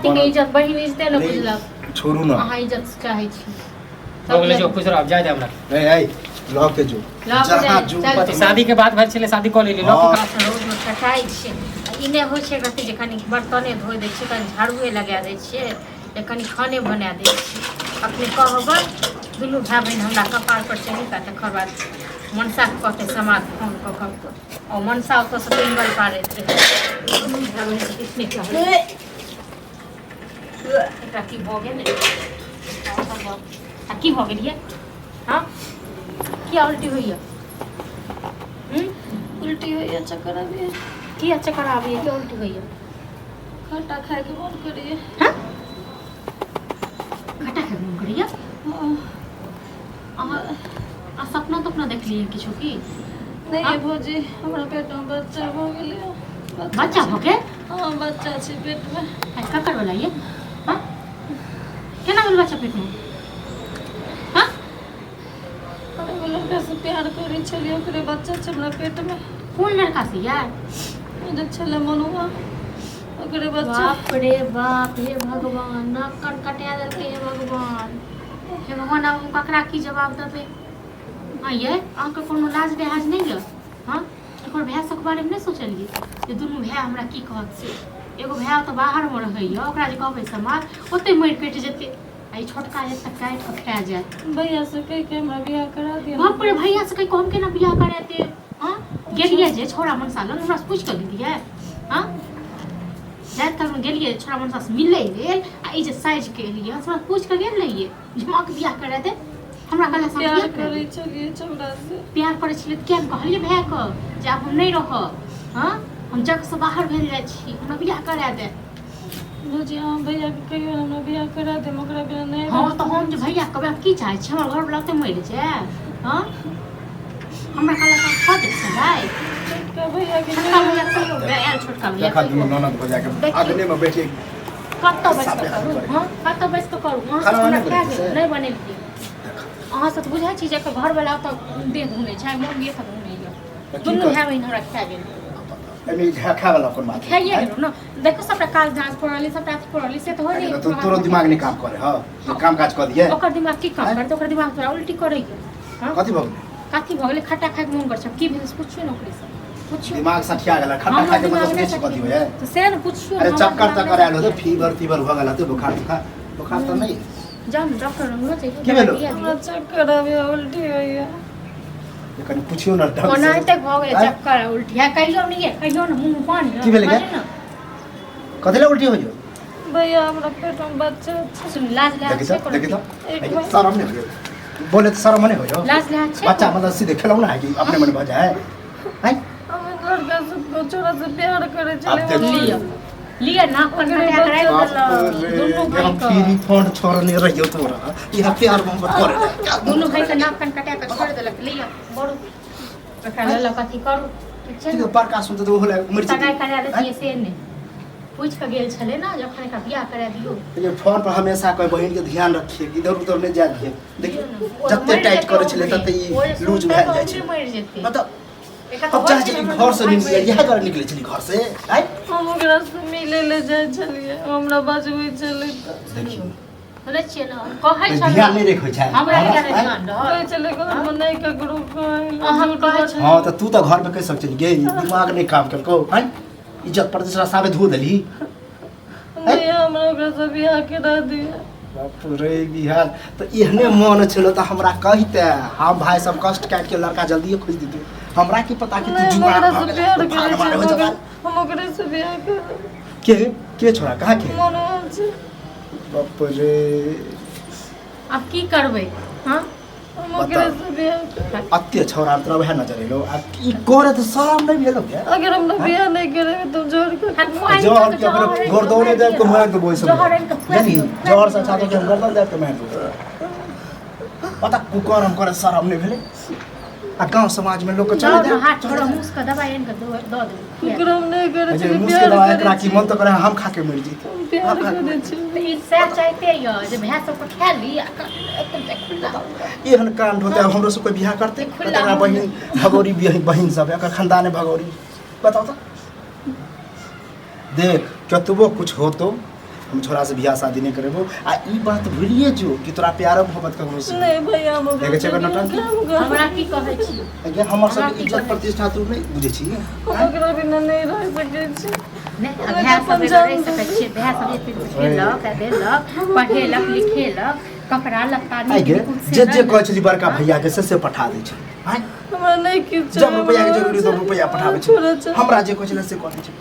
कथी के बनल। इज्जत बहिन इज्जते ने अरे, बुझलक छोड़ू ना अहाँ इज्जत चाहै छी भऽ गेलै जो खुश रह जाय दे हमरा ए ए लऽ के जो लऽ के जहाँ जाय, जो चल। कथी शादी के बाद भेल छलै शादी कऽ लेली लऽ के हाँ। रौदमे कटाइ छै आ ई नहि होइ छै कथी जे कनि बर्तने धोइ दै छियै कनि झाड़ुए लगा दै छियै या कनि खाने बना दै छियै अखने कहबै दुनू भाय बहिन हमरा कपारपर चढ़ि कऽ तकर बाद मनसाके कहतै समाद फोन कऽ कऽ आ मनसा ओतऽसँ पिंगल पारैत रहै दुनू भाय बहिनके किछु नहि कहबै एकरा की भऽ गेल आ की भऽ गेल ये हँ किया उल्टी होइए उल्टी होइए चक्कर आबैए किया चक्कर आबैए किया उल्टी होइए खट्टा खायके मन करैए हँ खट्टा खायके मन करैए हँ अहाँ आ सपना तपना देखलियै किछो की नहि हाँ? ये भौजी हमरा पेटमे बच्चा भऽ गेलै बच्चा भऽ गेल हँ बच्चा छै पेटमे आ ककर वाला ये हाँ केना भेल बच्चा पेटमे हाँ हम एगो लड़कासँ प्यार करै छलियै ओकरे बच्चा छै हमरा पेटमे कोन लड़का से यार ओ जे छलै मनुआ ओकरे बच्चा बाप रे बाप हे भगवान नाक कान कटा देलकै हे भगवान हे भगवान आब हम ककरा की जवाब देबै हँ ये अहाँके कोनो लाज लिहाज नहि यऽ हँ एकर भाय सबके बारेमे नहि सोचलियै जे दुनू भाय हमरा की कहत से एगो भाय तऽ बाहरमे रहैए ओकरा जे कहबै समाज ओतहि मरि कटि जेतै आ ई छोटका जे तऽ काटि कऽ खा जायत भैया से कहि के हमरा बियाह करा दिअ बाप रे भैया से कहि कऽ हम केना बियाह करा देब हँ गेलियै जे छोड़ा मनसा लग हमरा से पूछि कऽ गेलियै हँ जाइत कालमे गेलियै छोड़ा मनसा से मिलै लेल आ ई जे साइज के एलियै हमरा पूछि कऽ गेल रहियै जे माँके बियाह करा दे हमरा कहला से हम प्यार बियाह करा करै देब। छलियै छौड़ा से प्यार करै छलियै तऽ किया ने कहलियै भायके जे आब हम नहि रहब हँ हम जगसँ बाहर भेल जाइ छी हमरा बियाह करा दे भौजी अहाँ भैयाके कहियौ ने हमरा बियाह करा देब ओकरा बिना नहि हँ तऽ हम जे भैया कहबै हम की चाहै छी हमर घरवला ओतऽ मरि जाय हँ हमरा कहलक हम कऽ देब सगाइ छोटका भैयाके छोटका भैया कहियो आयल छोटका भैया देखा दुनू कहियो। ननद बजा के देखियौ। अगने में बैठे कतऽ बैस साफे कऽ करू करै। हँ कतऽ बैस कऽ करू अहाँ खाना सब नहि हमरा खा बनेलियै गेल से? नहि बनेलियै अहाँ सब तऽ बुझै छी जे एकर घरवला ओतऽ देह धुनै छै मम्मी एतऽ धुनैया तऽ की दुनू करतै? भाय बहिन हमरा खा गेल एहिमे खाय वाला कोन बात खाइए गेलहुँ ने देखो सबटा काज धाज पड़ल सबटा अथी पड़ल से तऽ होइ तऽ नहि तोरो दिमाग नहि काम करे हँ जे काम काज कऽ दिए ओकर दिमाग की काम आँय? करतै ओकर दिमाग तोरा उल्टी करैया हँ कथी भऽ गेलै कथी भऽ गेलै खट्टा खायके मोन करै छै की भेल से पुछियौ ने ओकरेसँ पुछियौ दिमाग सठिया गेल खट्टा हमर खाय के दिमाग मतलब नहि बुझै छी कथी सठिया होइए तऽ से ने पुछियौ अरे हमर चक्कर दिमाग तक्कर नहि आयल होतै सठिया। फीवर तीवर भऽ गेल होतै बुखार तुखार बुखार तऽ नहि जाउ ने डॉक्टर लग लऽ जइयौ की भेलौ? दवाइ दिया हमरा दियौ। चक्कर आबैया उल्टी होइया जे कनि पुछियौ ने ढंग से ओनाहिते भऽ गेलै आँय? चक्कर आ उल्टी आ कहियौ नहि ये कहियौ ने मुँह पानि की भेलै गे? ने कथी लए उल्टी होइयो भैया हमरा पेटमे बच्चा छै सुन लाज देखी लिहाज छै तऽ कोनो देखी तऽ एक देखी, महीना। शरम नहि होइयो बोले तऽ शरम नहि होइयो लाज लिहाज छै बच्चा मतलब सीधे खेलौना है कि अपने मन भऽ जाए आँय हम एक लड़का से छोरा से प्यार करे आब छलै देख। लिअ लिअ नाक पर ओकरे कटा कराइ बच्चा देलक दुनू भाई हम के फ्री फंड छोड़ने रहियो तोरा इहा प्यार मोहब्बत करे रहे। दुनू भाई के नाक कान कटा के छोड़ देलक लिअ बड़ू एकरा लऽ लऽ कथी करू ठीक छै ठीक ने है, बड़का सुनते तऽ ओहो लए मरि सगाइ जेतै करा देतियै से नहि पूछि कऽ गेल छलै ने जखन एकरा बियाह करा दियौ ये फोन पर हमेशा कोई बहिन के ध्यान रखिए इधर उधर नहीं जाए दिए देखिए जते टाइट करे छले तते ई लूज भेल जाइ छै मरि जेतै मतलब एकरा तऽ अब चाहे होइ छै छली हमर घर से भाय निकले मरि इएह दुआरे निकले छली घर से आइ हम ओकरा से मिले ले जाइ छलियै हमरा बजबै छलै तऽ देखियौ सुनै छियै ने हम कहै ध्यान छलहुँ नहि रखै छै हमरा किया नहि ध्यान रहल कहै छलै घरमे नहि ककरो कहै लए, अहाँ झूठ कहै बजै। हाँ तऽ तू तऽ घर में कहि सकै छली गे ई दिमाग नहि काम केलकौ आइ इज्जत प्रतिष्ठा साबे धो देलही नहि हमरा ओकरा से बियाह करा दिअ बाप रे बिहार तऽ एहने मन छलो तऽ हमरा कहिते हम भाई सब कष्ट काटि के लड़का जल्दिए खोजि दितै हमरा की पता कि तू नहि हम जुआन ओकरा भऽ से गेलै प्यार भाग करै मारे हो छियै जवान हम ओकरे से बियाह करब के के छोड़ा कहाँ के मनोहर छै बाप रे आब की करबै हँ हम ओकरे से बियाह करब अते छौड़ा तोरा वएह नजर एलो आ ई करे तऽ शरम नहि भेलो के अगर हमरा बियाह नहि करेबै तऽ जोर के हाथ खुआइ जहर के अपने गर्दन दाबि के मारि देबो ओहि जहर आनि कऽ खुआ जानी दियौ, जहर से अच्छा तो के हम गर्दन दाबि के मारि देबो पता कुकर हम करे शरम नहि भेलै आ गाँव समाज में लोग के जाउ चले ने हाथ छोड़ो मुस के दवाइ आनि कऽ दऽ दऽ देबै ओकरा हम नहि करै जे छियै मुस के प्यार दवाई एकरा करै की मन तऽ करे हम खा के मरि जैती छियै प्यार करै छियै तऽ ई सएह चाहते यऽ जे भाय सबके खा ली आ खुला एहन कांड होते अब हमरो से कोई बियाह करते खुला एकरा बहिन भगौरी बियाह बहिन सब एकर खानदाने भगौरी बताओ तो देख कतबो कुछ होतो हम छोरा से बियाह शादी नहीं करेबो आ ई बात भूलिए जो कि तोरा प्यार मोहब्बत ककरो से नहीं भैया हम देखै छै एकर नौटंकी? हमरा की कहै छी अगे हमर हमरा सब की इज्जत कहै? प्रतिष्ठा तू नहीं बुझै छी हम ओकरा बिना नहीं रह सकै छी नहि भाय सब एगो रहि सकै छियै भाय सब एते खेलक देलक पढ़ेलक लिखेलक कपड़ा लत्ता आइ नीक गे निकुत से जे जे नहि। कहै छली बड़का भैया के से से पठा दै छै आँय हमरा नहीं किछु जब रुपैआ के जरूरी तब रुपैआ पठाबै छै हमरा जे कहै छलै से कऽ दै छै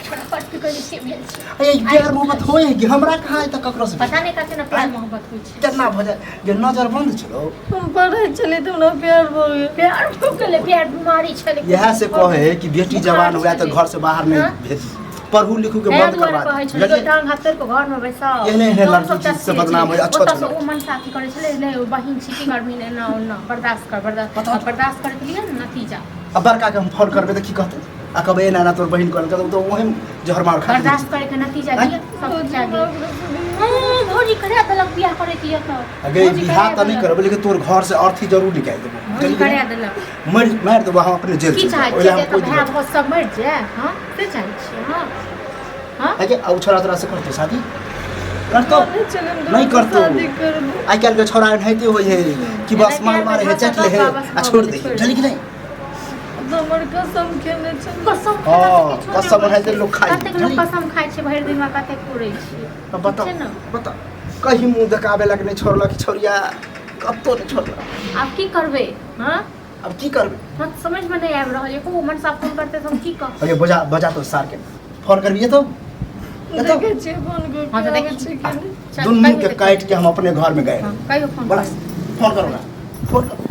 छोड़ा पट के से भेल छै अरे ई प्यार मोहब्बत होय है कि हमरा कहाँ है तऽ ककरो से पता नहि कते ने प्यार मोहब्बत होइ छै केतना भऽ जाए जे नजर बंद छलो हम पढ़ै छलियै तऽ हमरा प्यार भऽ गेल प्यार भऽ गेलै प्यार बीमारी छलै इएह से कहे कि बेटी जवान हुए तऽ घर से बाहर नहीं हाँ? भेजी पढ़ू लिखू के तैं बंद दुआरे करवा कहै दे छलै बुझलियै? टांग हाथ तोड़ि कऽ घरमे बैसाउ एहने एहने हम लड़की सब चीज से चस्के बदनाम छलै। होइ, अच्छा ओतऽ से अच्छा ओ मनसा अथी करै छलै नहि ओ बहिन छी की करबही एना ओना बर्दाश्त कर बर्दाश्त बताउ। बर्दाश्त करैके लिए ने नतीजा आ बड़का के हम फोन करबै तऽ की कहतै आ कहबै एना एना तोर बहिन कहलकै तऽ ओहे जहर मार खा बर्दाश्त करैके नतीजा आँय? दिअ सब किछु दिअ हँ, भौजी करा देलक बियाह करैके यऽ तऽ अगे भौजी बियाह करा तऽ नहीं देलक। करबै लेकिन तोर घर से अर्थी जरूर निकालि देबो भौजी बुझलियै? करा देलक मारि मारि देबो हम अपने जेल की चलि चाहै जायब ओहि लए छियै हम जे कोइ एकर भाय दिक्कत भाउज सब मरि जाय हँ से चाहै छियै हँ हँ अगे आ उ छोरा तोरा से करतौ शादी करतौ नहीं चले नहीं करतौ। शादी करबो आइ काल्हि के छोरा एनाहिते होइ है कि बस एनाहिते मार मारे है आइ चाटि ले है बस आ छोड़ दे छोड़ि दे। बुझलियै कि नहीं तो हमर कसम खेने छलै कसम हँ, खेला से किछो कसम नहि होइ एनाहिते छै। लोक खाइ छै, कतेक लोक बुझलियै? कसम खाइ छै भरि दिनमे कतेक तोड़ै छै अब बताओ छै ने? बताओ कहीं मुँह देखाबे लग नहीं छोड़लक छोड़िया कतौ नहीं छोड़लक आब की करबै हँ अब की करबै हमरा समझमे नहि आबि रहल यऽ को मनसा फोन करतै तऽ हम की कहब अगे बजा बजा तो सार के फोन करबिए तो ये तो देखै छियै फोन कऽ हँ, के तऽ आबै देखी। छै कि नहि चल, दुनू कहियो के देखियौ। काट के हम अपने घर में गए हँ, कहियो फोन बड़ा फोन करो ना फोन करो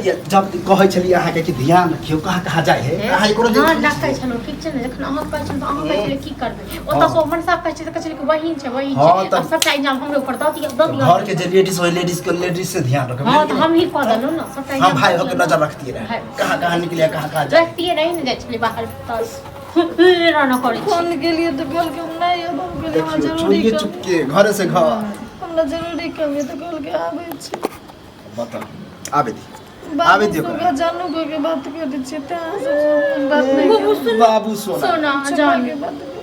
ये जब कहै छलियै अहाँके कि ध्यान रखियौ कहाँ कहाँ जाइ है अहाँ एको हँ दिन डकै छलहुँ ठीक छै ने जखन अहाँ कहै छलहुँ तऽ अहाँ कहै छलियै की करबै ओतऽ से ओ मनसा कहै छै तऽ कहै छलियै कि बहिन छै बहिन हँ, छै तऽ- आब सबटा इल्जाम हमरे ऊपर दऽ दिअ दऽ दिअ घर के जे लेडीज होइ लेडीज के लेडीज से ध्यान रखबै हँ तऽ हमही कऽ देलहुँ ने सबटा हम इल्जाम भाई दऽ होके दिअ नजर ने। रखती रहे भाई। कहाँ कहाँ निकले कहाँ कहाँ जाए रखतियै नहीं ने जाइ छलियै बाहर तऽ रन करै छी फोन केलियै तऽ कहलकै हम नहि आयब हम कहलियै हमरा देखियौ जरूरी चोरिये काम चुपके घरे से घर हमरा जरूरी काम यऽ तऽ कहलकै आबै छी बताउ आबे दी बाबू आबै दियौ सुगा जानू कऽ के बात करै छियै तेँ अहाँ सबसँ बात नहि करै बाबू सोना सोना छुपा जान के बात करै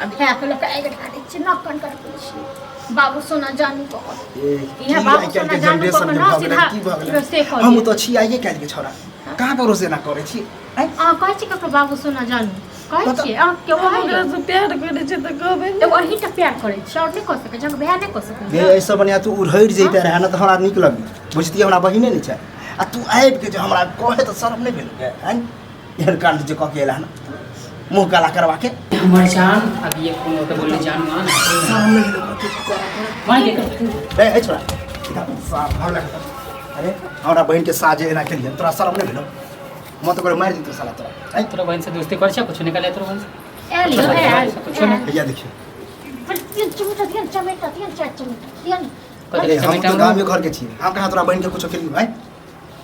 आ भाय के लऽ कऽ आगि ढारै छी नाक कन करबै छी बाबू सोना जानू कऽ कऽ ए, इएह की बाबू आइ काल्हि सोना के जानू जनरेशन कऽ के कऽ भऽ गेलै सीधा की भऽ गेलै से कऽ हम दियौ। तऽ छी आइए काल्हि के छोरा कहाँ ककरो से एना करै छी आँय? अहाँ कहै छी ककरो बाबू सोना जानू कहै बताउ। छियै अहाँ केओ हम कहै ओकरासँ प्यार करै छियै तऽ कहबै ने एगो अहीँटा प्यार करै छी आओर नहि कऽ सकै छी अहाँके भाय नहि कऽ गे सकैए एहिसँ बढ़िआँ तू उड़हरि जैते रहए ने तऽ हमरा नीक लगै बुझतियै हमरा बहिने नहि छै आ तू आबि के जे हमरा कहे तऽ शरम नहि भेल गे आँय एहन कांड जे कऽ के एला हन मुँह काला करवा के हमर जान अब ये फोन होके बोलले जान मान शरम नहि भेल कथी करऽ मान के कर ए ए छोरा इधर साफ भाग लगा अरे हमरा बहिन के साजे एना केलियै तोरा शरम नहि भेलौ मत ओकरा मारि दितौ साला तोरा आँय तोरा बहन से दोस्ती कर छै कुछ निकाले तोरा बहन से आयल यौ आयल कुछो नहि। भैया देखियौ चमेटा दियन चमेटा दियन चारि चमेटा दियन कथी अरे हम चमेटा तऽ गामे घर के छी हम कहाँ तोरा बहिन के कुछो केलियौ आँय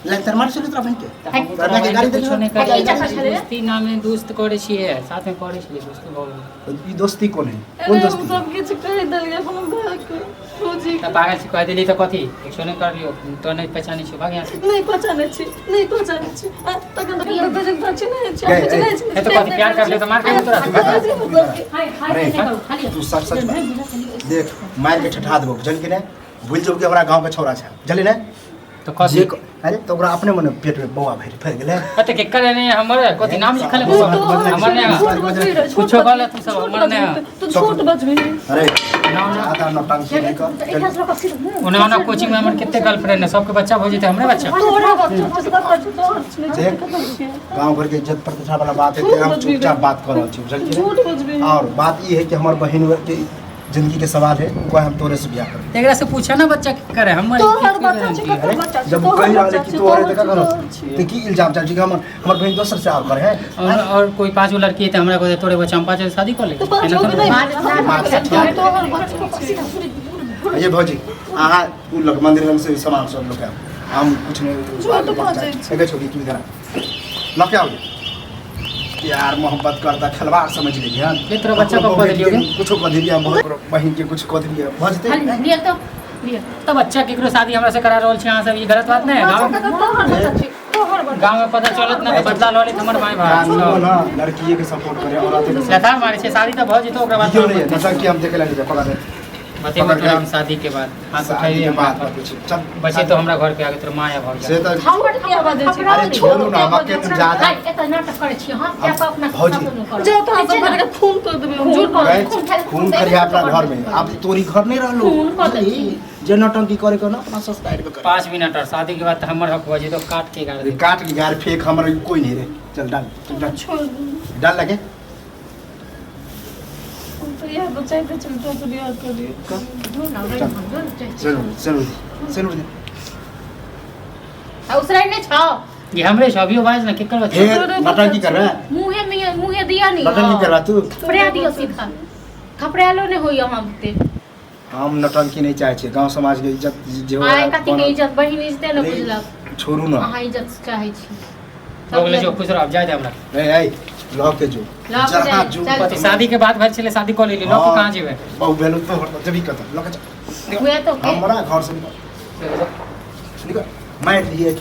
लाइन तर मार छलै तोरा बहिन के तऽ हमहूँ तोरा तोरा बहिन के गाड़ी बहिन के कुछो देलियौ नहि ई करै चक्कर छलै। दोस्ती नामे दोस्त करै छियै साथमे पढ़ै छलियै दोस्ती भऽ गेलै ई दोस्ती कोन है कोन अरे हम दोस्ती सब किछु कहि देलियै अपन भायके फौजी तऽ पागल छी कहि देली तऽ कथी कुछो नहि करलियौ तो नहि पहचानै छियौ भाग यहाँ से नहि पहचानै छी नहि पहचानै छी आ, तखन तखन तऽ बेजन छी नहि छी गए, किछु ए, नहि छी ए, तऽ कथी प्यार कर लियौ तऽ मार के तोरा हाय हाय अरे, नहि करू खाली तू सच सच बात देख मारि के ठठा देबो बुझल कि नहि भूलि जेबो कि हमरा गाँव के छौड़ा छै बुझली ने तऽ कथी जे अरे तऽ ओकरा अपने मने पेट में बौआ भरि फैल गेलै कते केकर नहि हमर कथी नाम लिखल है हमर नहि कुछो कहले तू सब हमर नहि तू छोट बचबी अरे ना, ना। आधा नौटंकी नहीं कर ओना ओना कोचिंग में हमर कते गर्लफ्रेंड है सबके बच्चा भऽ जेतै हमरे बच्चा तोरा बच्चा तोहर देख गाँव घर के इज्जत प्रतिष्ठा वाला बात है ते हम चुपचाप बात कर रहल छी बुझल कि झूठ बजबी और बात ई है कि हमर बहिन के जिंदगी के सवाल है वो हम तोरे से बियाह करब एकरा से पूछा ना बच्चा की करे हमर तोहर बच्चा छै ककर अरे, बच्चा छै जब तोहर कहि रहल बच्चा है कि छै तोरे तोहर तऽ का छै, करब तोहर छियै। तऽ की इल्जाम चल छै कि हमर हमर बहिन दोसर से और करे है और कोई पांच गो लड़की है तो हमरा को तोरे बच्चा हम पांच गो शादी कर ले तऽ पाँच गो के नहि तोहर बच्चा छै ये भौजी अहाँ उ लग मंदिर हम से सामान सब लऽ के आउ हम कुछ नहीं झूठ बाजै छै। एके छोड़ी तू इधर आ। लऽ के आउ प्यार मोहब्बत करता खिलवाड़ समझ लेलियै हन ले तोरा बच्चा को कऽ देलियौ गे। कुछो कऽ देलियै हम बहुत बहिन के कुछ कऽ देलियै भऽ जेतै खाली लिअ तऽ लिअ तो बच्चा केकरो शादी हमरा से करा रहल छी अहाँ सब ई गलत बात नहीं है बच्चा गाँव के तऽ तोहर बच्चा छै तोहर बच्चा गाँव में पता चलत ना तऽ बदला लऽ लेत हमर माय बाप। कानून ना लड़किए के सपोर्ट करे, औरत के। लतार मारे छै, शादी तऽ भऽ जेतौ ओकरा बाद। दियो नहीं, नौटंकी हम देखे ला नहीं, पकड़ ले। बतेबो पकड़ तोरा के कि शादी के बाद हाथ शादी उठाइए के हमरा बाद पर। बतबै छी। चल। बचे तो हमरा घर पे आके तोर माँ या भौजा। से तऽ हमर किया बाजै छी? अरे छोड़ू ना, हमरा के तुम ज्यादा एतऽ नाटक करै छी हम जा कऽ अपना भौजी। सासुर मे करब। जो तो हम सब के खून कर देबै हम, झूठ खून गए, खून खून करिया अपना घर में, आब तोरी घर नहीं रहलो। खून कऽ देलखिन। जे नौटंकी करे के ना अपना ससुराल में करे। 5 मिनट और शादी के बाद तऽ हमर हक भऽ जेतौ, काट के गाड़ अरे दे। काट के गार फेंक, हमर कोई नहीं रे। चल डाल, चल डाल। छोड़ दू। डाल लगे। हम तो इएह तो चाहते छली तो से बियाह करियो। जो ना, चल। जो ना, चाहै छी। जरूर जरूर जरूर। आ उसराइ नहि छौ? ये हमरे छै, अभियो बाज ना, केकर बच्चा? हे नौटंकी कर रहा है। मुँहे में मुँहे दिया नहीं। नौटंकी कर रहा तू। थपड़ा दियो सीधा, थपड़ालो नहि होइए हम ते। हम नौटंकी नहीं चाहे छियै, गांव समाज के इज्जत जे हो। आइ कथी के इज्जत? बहिन इज्जते ने बुझलक। छोड़ू ना। अहाँ इज्जत चाहै छी। भऽ गेलै, जो खुश रह, आब जाय दे हमरा। नहीं आई लऽ के जो। लऽ के जहाँ जाय, जो। चल। कथी शादी के बाद भेल छलै, शादी कऽ लेली, लऽ के कहाँ जेबै? बहु भेलु तो जबी कतऽ लऽ के चल। उएह तो के हमरा घर से निकल, निकल, मारि लिए।